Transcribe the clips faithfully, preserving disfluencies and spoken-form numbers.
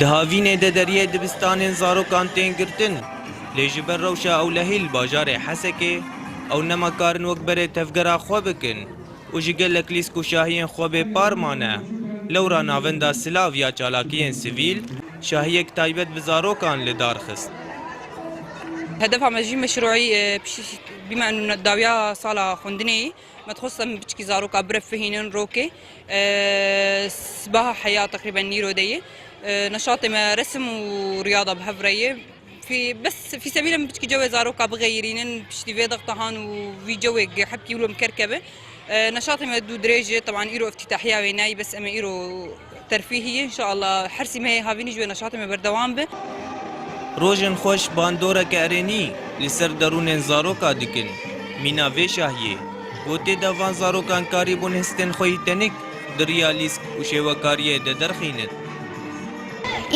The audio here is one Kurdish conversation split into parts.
Di havînê de deriyê dibistanên zarokan tên girtin, lê ji ber rewşa ewlehî li bajarê Hesekê ew nema karin wek berê tevgera xwe bikin û ji gelek lîsk û şahiyên xwe bê par mane. Lewra navenda silav ya çalakiyên sivîl şahiyek taybet bi zarokan li dar xist. Hedefa me jî meşrûî, e, piştî bîme dawiya sala xwendinê yî. Me dixwest em piçkî zaroka birevbihînin rokê. E, sibaha heya teqrîben nîro de ye. E, neşatê me resim û riyada bi hev re ye. Fî, bes fî sebîl em piçkî cewê zaroka bixeyirînin, piştî vê dextehan û vî cewê hepkî wilo em kerkeve. E, neşatê me dû dirêj e, teban îro îftîtahiya wê nayî, bes em ê îro terfîhî ye. Înşallah her sî mehê havînî ji wê neşatê me berdewam be. Rojên xweş bandoreke erênî li ser derûnên zaroka dikin. Mîna vê şahiyê, ku tê de van zarokan karîbûn hestên xwe yî tenik di riya lîsk û şêwekariyê de derxînin.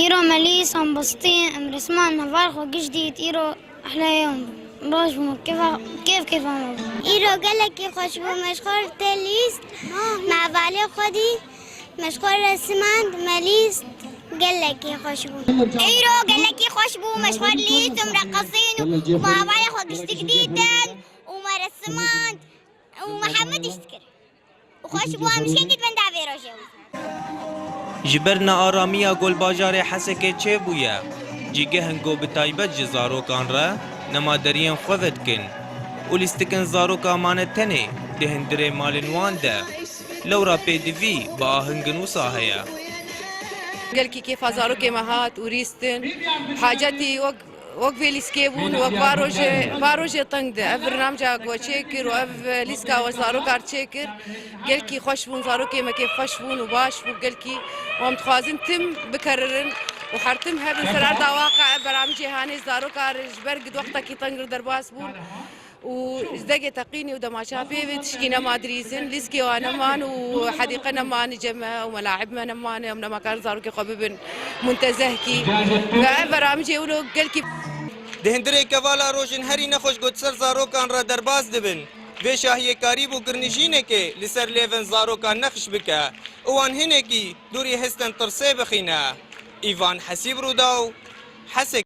Îro me lîst, em bistîn, em resman heval xwe giş dît, îro ehla yewm bû. Roj bû, kêfa, kêf kêfa me bû. Îro gelekî xweş bû, me ji xwe tê lîst, me hevalê xwe dî, me ji xwe resimand, me lîst, gelekî xweş bû. Îro gelekî xweş bû, me ji xwe lîst, em reqesîn û me hevalê xwe giştik dîtin û me resimand û me hemû tişt kir. Û xweş bû, em şekit bin da vê rojê wî. Ji ber nearamiya ku li bajarê Hesekê çêbûye, cîgehên ku bi taybet ji zarokan re nema deriyên xwe vedikin û lîstikên zaroka mane tenê di hundirê malên wan de. Lewra pêdivî bi ahingin wisa heye. Gelkî kêfa zarokê me hat û rîstin. Hacetî wek Wek vê lîskê bûn, wek va rojê, va rojê teng de. Ev birnamca ku çêkir û ev lîska we zarokar çêkir, gelkî xweş bûn, zarokê me kêfxweş bûn û baş bû gelkî. Û em dixwazin tim bikeririn û her tim hebin ser erda waqa. Ev beramicê hanê zarokar ji ber wextekî teng re derbas bûn. Û ji degê teqînî û demaça pê ve tişkî nema dirîzin, lîskê wan neman û hedîqe neman, cem me û melahib me neman, em nema karin zarokê xwe bibin muntezehkî. Ve ev beramicê wilo gelkî. Di hundirê kevala rojên herî nexweş ku di ser zarokan re derbas dibin, vê şahiyê karîbû girnijînekê li ser lêvên zarokan nexş bike û wan hinekî dûrî hestên tirsê bixîne. Îvan Hesîb, Rûdaw, Hesek.